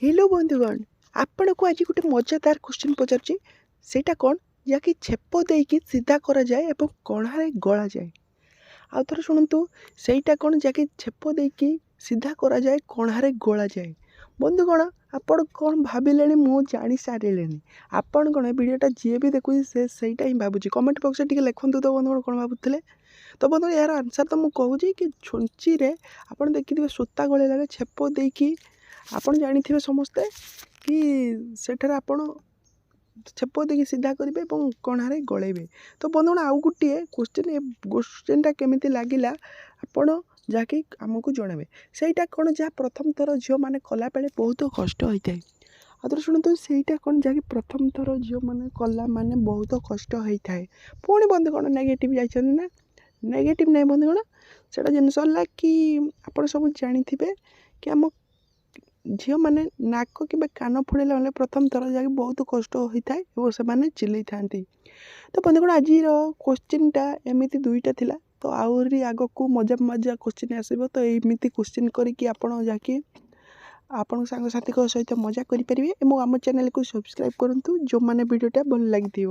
Hello ବନ୍ଧୁଗଣ, ଆପଣଙ୍କୁ ଆଜି ଗୋଟେ ମଜାଦାର କୋଶ୍ଚିନ୍ ପଚାରୁଛି। ସେଇଟା କ'ଣ ଯାହାକି ଛେପ ଦେଇକି ସିଧା କରାଯାଏ ଏବଂ କଣାରେ ଗଳାଯାଏ? ଆଉ ଥରେ ଶୁଣନ୍ତୁ, ସେଇଟା କ'ଣ ଯାହାକି ଛେପ ଦେଇକି ସିଧା କରାଯାଏ, କଣାରେ ଗଳାଯାଏ? ବନ୍ଧୁଗଣ, ଆପଣ କ'ଣ ଭାବିଲେଣି ମୁଁ ଜାଣିସାରିଲିଣି। ଆପଣ କ'ଣ, ଏ ଭିଡ଼ିଓଟା ଯିଏ ବି ଦେଖୁଛି ସେ ସେଇଟା ହିଁ ଭାବୁଛି। କମେଣ୍ଟ ବକ୍ସରେ ଟିକେ ଲେଖନ୍ତୁ ତ ବନ୍ଧୁଗଣ, କ'ଣ ଭାବୁଥିଲେ? ତ ବନ୍ଧୁଗଣ, ଏହାର ଆନ୍ସର୍ ତ ମୁଁ କହୁଛି କି ଛୁଞ୍ଚିରେ ଆପଣ ଦେଖିଥିବେ ସୂତା ଗଳେଇଲା ବେଳେ ଛେପ ଦେଇକି, ଆପଣ ଜାଣିଥିବେ ସମସ୍ତେ କି ସେଠାରେ ଆପଣ ଛେପ ଦେଇକି ସିଧା କରିବେ ଏବଂ କଣାରେ ଗଳେଇବେ। ତ ବନ୍ଧୁଗଣ, ଆଉ ଗୋଟିଏ କୋଶ୍ଚିନ୍। ଏ କୋଶ୍ଚିନ୍ଟା କେମିତି ଲାଗିଲା ଆପଣ ଯାହାକି ଆମକୁ ଜଣାଇବେ। ସେଇଟା କ'ଣ ଯାହା ପ୍ରଥମ ଥର ଝିଅମାନେ କଲାବେଳେ ବହୁତ କଷ୍ଟ ହୋଇଥାଏ? ଆଉ ଥରେ ଶୁଣନ୍ତୁ, ସେଇଟା କ'ଣ ଯାହାକି ପ୍ରଥମ ଥର ଝିଅମାନେ କଲା ମାନେ ବହୁତ କଷ୍ଟ ହୋଇଥାଏ? ପୁଣି ବନ୍ଧୁଗଣ ନେଗେଟିଭ୍ ଯାଇଛନ୍ତି ନା? ନେଗେଟିଭ୍ ନାହିଁ ବନ୍ଧୁଗଣ, ସେଇଟା ଜିନିଷ ହେଲା କି ଆପଣ ସବୁ ଜାଣିଥିବେ କି ଆମ ଝିଅମାନେ ନାକ କିମ୍ବା କାନ ଫୋଡ଼ିଲା ବେଳେ ପ୍ରଥମ ଥର ଯାହାକି ବହୁତ କଷ୍ଟ ହୋଇଥାଏ ଏବଂ ସେମାନେ ଚିଲେଇଥାନ୍ତି। ତ ବନ୍ଧୁଗଣ, ଆଜିର କୋଶ୍ଚିନ୍ଟା ଏମିତି ଦୁଇଟା ଥିଲା। ତ ଆହୁରି ଆଗକୁ ମଜା ମଜା କୋଶ୍ଚିନ୍ ଆସିବ। ତ ଏମିତି କୋଶ୍ଚିନ୍ କରିକି ଆପଣ ଯାହାକି ଆପଣଙ୍କ ସାଙ୍ଗସାଥିଙ୍କ ସହିତ ମଜା କରିପାରିବେ ଏବଂ ଆମ ଚ୍ୟାନେଲକୁ ସବସ୍କ୍ରାଇବ୍ କରନ୍ତୁ ଯେଉଁମାନେ ଭିଡ଼ିଓଟା ଭଲ ଲାଗିଥିବ।